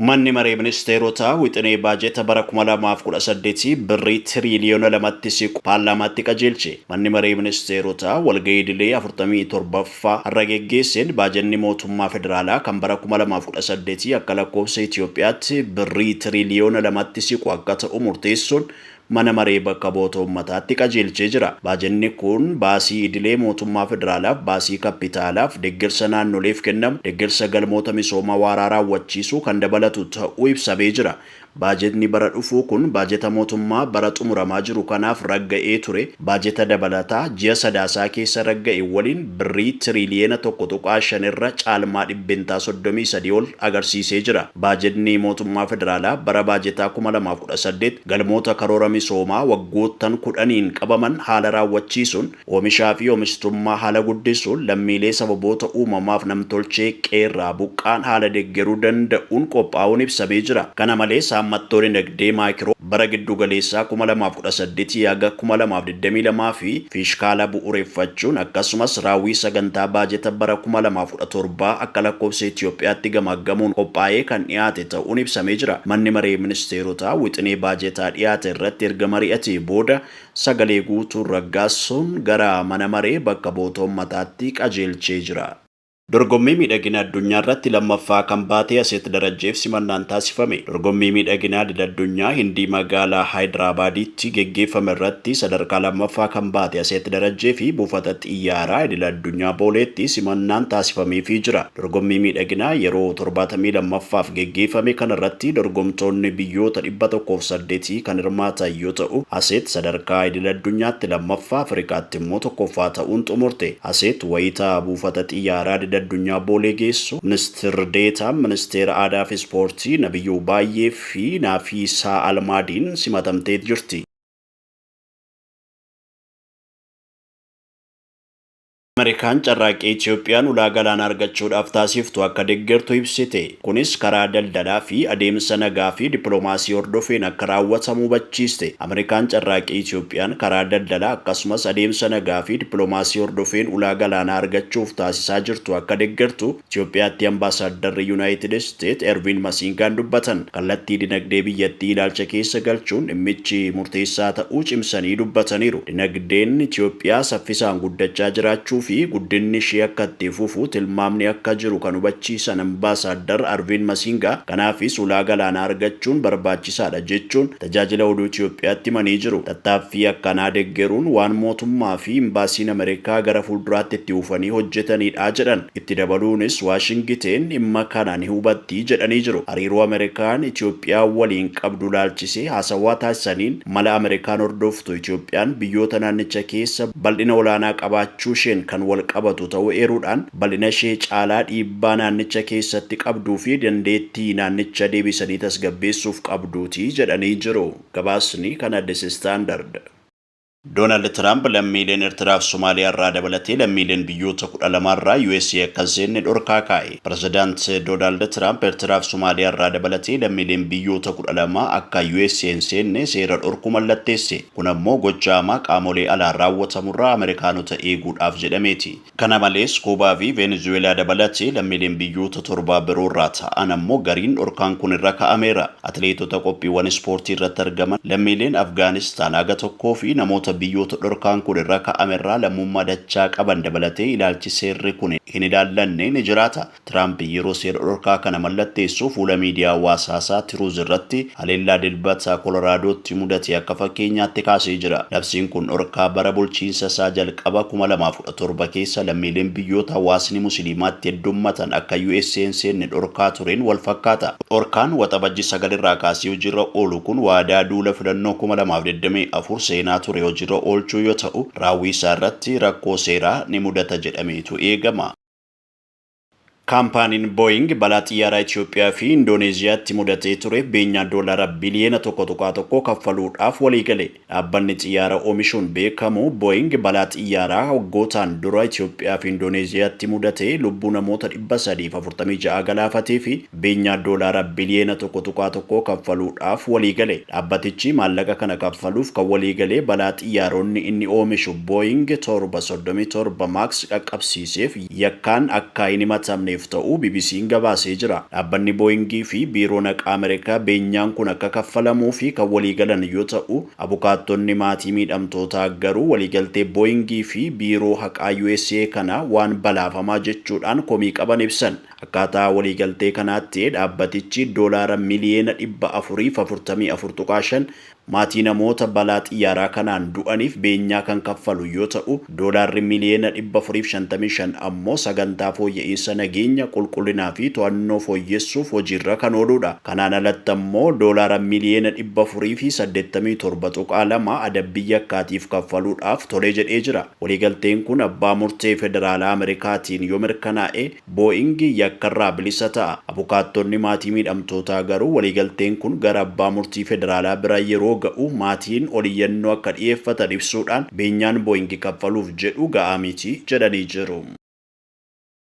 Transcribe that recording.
Manni Maree Ministeerotaa wixinee baajeta bara 2018 birrii tiriiliyoona 2tti siqu paarlaamaatti qajeelche. Manni Maree Ministeerotaa walga'ii idilee 47ffaa har'a geggeesseen baajenni mootummaa federaalaa kan bara 2018 akka lakkoofsa Itoophiyaatti birrii tiriiliyoona 2tti siqu akka ta'u murteessuun mana maree bakka bu'oota ummataatti qajeelchee jira. Baajenni kun baasii idilee mootummaa federaalaaf, baasii kappitaalaaf, deggersa naannoleef kennamu, deggersa galmoota misooma waaraa raawwachiisuu kan dabalatu ta'uu ibsamee jira. Baajetni bara dhufuu kun baajeta mootummaa bara xumuramaa jiru kanaaf ragga'ee ture baajeta dabalataa ji'a Sadaasaa keessa ragga'e waliin birrii tiriiliyoona 1.5 irra caalmaa 33% ol agarsiisee jira. Baajetni mootummaa federaalaa bara baajetaa 2018 galmoota karoora misoomaa waggoottan 10n qabaman haala raawwachiisuun, oomishaa fi oomishtummaa haala guddisuun, lammiilee sababoota uumamaaf namtolchee qe'eerraa buqqa'an haala deggeruu danda'uun qophaa'uun ibsamee jira. Kana malees haammattoo dinagdee maakiroo bara giddugaleessaa 2018 haga 2022 fi fiishkaala bu'uureffachuun akkasumas raawwii sagantaa baajeta bara 2017 akka lakkoofsa Itiyoophiyaatti gamaaggamuun qophaa'ee kan dhiyaate ta'uun ibsamee jira. Manni Maree Ministeerotaa wixinee baajetaa dhiyaate irratti erga mari'atee booda sagalee guutuun raggaasisuun gara mana maree bakka bu'oota ummataatti qajeelchee jira. Dorgommii miidhagina addunyaa irratti lammaffaa kan baate Aseet Darajjeef simannaan taasifame. Dorgommii miidhaginaa idil-addunyaa Hindii magaalaa Haayidiraabaaditti geggeeffame irratti sadarkaa lammaffaa kan baate Aseet Darajjee fi buufata xiyyaaraa idil-addunyaa Booleetti simannaan taasifameefii jira. Dorgommii miidhaginaa yeroo 72ffaaf geggeeffame kana irratti dorgomtoonni biyyoota 108 kan hirmaatan yoo ta'u, Aseet sadarkaa idil-addunyaatti lammaffaa, Afrikaatti immoo tokkoffaa ta'uun xumurte. Aseet wayita buufata xiyyaaraa idil-addunyaa Boolee geessu Ministir Deetaan Ministeera Aadaa fi Ispoortii Nabiyyuu Baayyee fi Naafiisaa Almaadiin simatamtee jirti. Ameerikaan carraaqqii Itiyoophiyaan ulaa galaanaa argachuudhaaf taasiftu akka deggertu ibsite. Kunis karaa daldalaa fi adeemsa nagaa fi dippilomaasii hordofeen akka raawwatamu hubachiiste. Ameerikaan carraaqqii Itiyoophiyaan karaa daldalaa akkasumas adeemsa nagaa fi dippilomaasii hordofeen ulaa galaanaa argachuuf taasisaa jirtu akka deggertu Itiyoophiyaatti Ambaasaaddarri Yunaayitid Isteet Erviin Masiingaan dubbatan. Kallattii dinagdee biyyattii ilaalcha keessa galchuun dhimmichi murteessaa ta'uu cimsanii dubbataniiru. Dinagdeen Itiyoophiyaa saffisaan guddachaa jiraachuu fi guddinni ishee akka itti fufu tilmaamni akka jiru kan hubachiisan Ambaasaaddar Arviin Masiingaa, kanaafis ulaa galaanaa argachuun barbaachisaadha jechuun Tajaajila Oduu Itiyoophiyaatti himanii jiru. Tattaaffii akkanaa deggeruun waan mootummaa fi Imbaasiin Ameerikaa gara fuulduraatti itti fufanii hojjetaniidha jedhan. Itti dabaluunis Waashingiteen dhimma kana ni hubatti jedhanii jiru. Hariiroo Ameerikaan Itiyoophiyaa waliin qabdu ilaalchisee haasawaa taasisaniin mala Ameerikaan hordoftu Itiyoophiyaan biyyoota naannicha keessa baldhina olaanaa qabaachuusheen kan walqabatu ta'uu eeruudhaan bal'inashee caalaa dhiibbaa naannicha keessatti qabduu fi dandeettii naannicha deebisanii tasgabbeessuuf qabduuti jedhanii jiru. Gabaasni kan Addis Standard. Doonaald Tiraamp lammiileen Ertiraa fi Somaaliyaa irraa dabalatee lammiileen biyyoota 12 irraa usa akka hin seenne dhorkaa kaa'e. Pirezidaant Doonaald Tiraamp Ertiraa fi Somaaliyaa irraa dabalatee lammiileen biyyoota 12 akka usa hin seenne seera dhorku mallatteesse. Kun ammoo gocha hamaa qaamolee alaan raawwatamurraa Ameerikaanota eeguudhaaf jedhameeti. Kana malees Kuubaa fi Venezuweelaa dabalatee lammiileen biyyoota torbaa biroorraa ta'an ammoo gariin dhorkaan kun irra ka'ameera. Atileetota qophiiwwan ispoortii irratti argaman, lammiileen Afgaanistaan haga tokkoo fi namoota biyyoota dhorkaan kun irra ka'amerraa lammummaa dachaa qaban dabalatee ilaalchi seerri kun hin ilaallanne ni jiraata. Tiraamp yeroo seera dhorkaa kana mallatteessu fuula miidiyaa hawaasaasaa Tiruuz irratti haleellaa Dilbata Koloraadootti mudate akka fakkeenyaatti kaasee jira. Labsiin kun dhorkaa bara bulchiinsa isaa jalqaba 2017 keessa lammiileen biyyoota hawaasni Musiliimaa itti heddummatan akka usa hin seenne dhorkaa tureen wal fakkaata. Dhorkaan Waxabajji 9 irraa kaasee hojiirra oolu kun waadaa duula filannoo 2024 seenaa ture hojiirra oolchuu yoo ta'u, raawwii isaa irratti rakkoo seeraa ni mudata jedhameetu eegama. Kaampaaniin Booying balaa xiyyaaraa Itiyoophiyaa fi Indooneeziyaatti mudatee tureef beenyaa doolaara biliyoona 1.1 kaffaluudhaaf waliigale. Dhaabbanni xiyyaara oomishuun beekamu Booying balaa xiyyaaraa waggootaan dura Itiyoophiyaa fi Indooneeziyaatti mudatee lubbuu namoota 346 galaafateef beenyaa doolaara biliyoona 1.1 kaffaluudhaaf waliigale. Dhaabbatichi maallaqa kana kaffaluuf kan waliigale balaa xiyyaaronni inni oomishu Booying 737 Max qaqqabsiiseef yakkaan akka hin himatamneef kaffalaniif ta'uu BBC'n gabaasee jira. Dhaabbanni Booyingii fi Biiroon Haqaa Ameerikaa beenyaan kun akka kaffalamuu fi kan waliigalan yoo ta'u, abukaattonni maatii miidhamtootaa garuu waliigaltee Booyingii fi Biiroo Haqaa USA kana waan balaafamaa jechuudhaan komii qaban ibsan. Akkaataa waliigaltee kanaatti dhaabbatichi doolaara miliyoona 444.5 maatii namoota balaa xiyyaaraa kanaan du'aniif beenyaa kan kaffalu yoo ta'u, doolaarri miliyoona 455 ammoo sagantaa fooyya'insa nageenya, qulqullinaa fi to'annoo fooyyessuuf hojiirra kan ooludha. Kanaan alatti ammoo doolaara miliyoona 487.2 adabbii yakkaatiif kaffaluudhaaf tolee jedhee jira. Waliigalteen kun abbaa murtee federaalaa Ameerikaatiin yoo mirkanaa'e, Booying yakkarraa bilisa ta'a. Abukaattonni maatii miidhamtootaa garuu waliigalteen kun gara abbaa murtii federaalaa bira yeroo ga'u maatiin oliyyannoo akka dhiyeeffatan ibsuudhaan beenyaan Booying kaffaluuf jedhu ga'aa miti jedhanii jiru.